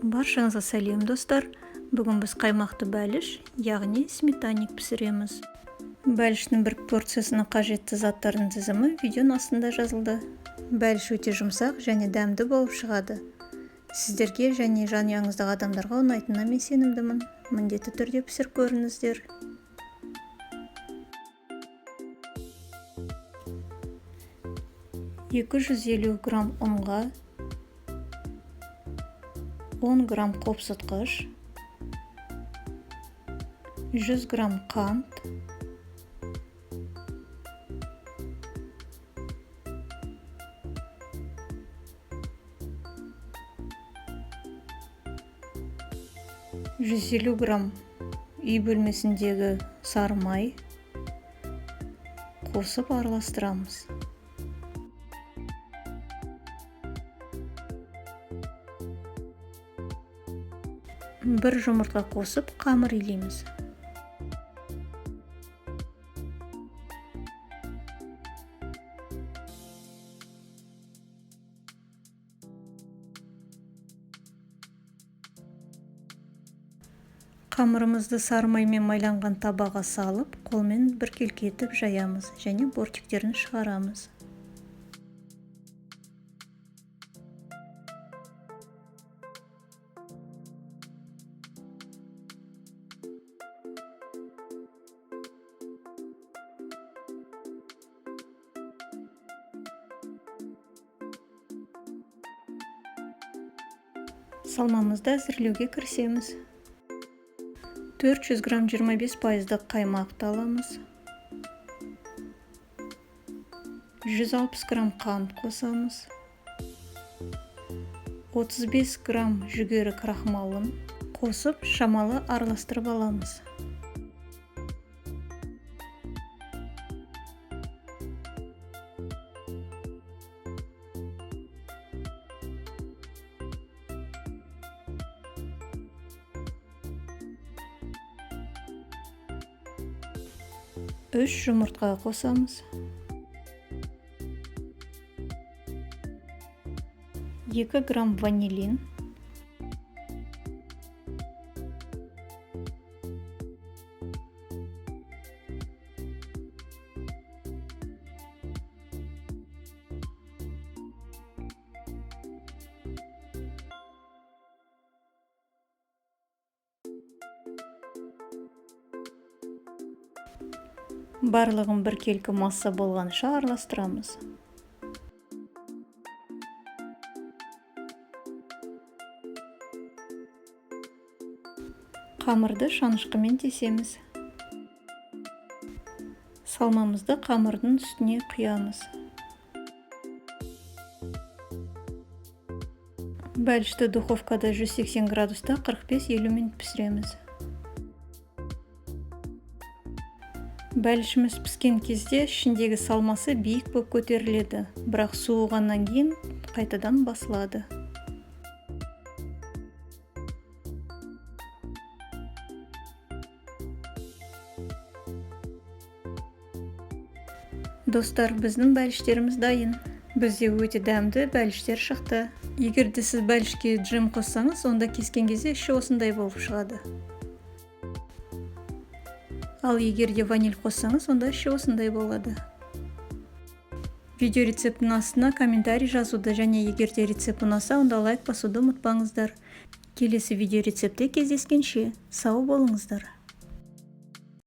Баршаңызға сәлем, достар! Бүгін біз қаймақты бәліш, яғни сметанник пісіреміз. Бәліштің бір порциясына қажетті заттардың тізімі видеоның астында жазылды. Бәліш өте жұмсақ және дәмді болып шығады. Сіздерге және жанұяңыздағы адамдарға ұнайтынына мен сенімдімін. Міндетті түрде пісіріп көріңіздер. 250 грамм ұнға 10 грамм қопсытқыш, 100 грамм қант, 150 грамм үй бөлмесіндегі сары май қосып араластырамыз. Бір жұмыртқа қосып қамыр илейміз. Қамырымызды сары маймен майланған табаға салып, қолмен біркелкі етіп жаямыз және бортиктерін шығарамыз. Салмамызды әзірлеуге кірісеміз. 400 грамм 25% қаймақты аламыз. 160 грамм қант қосамыз. 35 грамм жүгері крахмалын қосып, шамалы араластырып аламыз. 3 жұмыртқа қосамыз. 2 грамм ванилин. Барлығын біркелкі масса болғанша араластырамыз. Қамырды шанышқымен тесеміз. Салмамызды қамырдың үстіне құямыз. Бәлішті духовкада 180 градуста 45-50 минут пісіреміз. Бәлішіміз піскен кезде ішіндегі салмасы биік болып көтеріледі, бірақ суығаннан кейін қайтадан басылады. Достар, біздің бәліштеріміз дайын. Бізде өте дәмді бәліштер шықты. Егер де сіз бәлішке джем қоссаңыз, онда кескен кезде іші осындай болып шығады. Ал егер де ваниль қоссаңыз, онда іші осындай болады. Видео рецептінің астына комментарий жазуды және егер де рецепт ұнаса, онда лайк басуды ұмытпаңыздар. Келесі видео рецептте кездескенше, сау болыңыздар.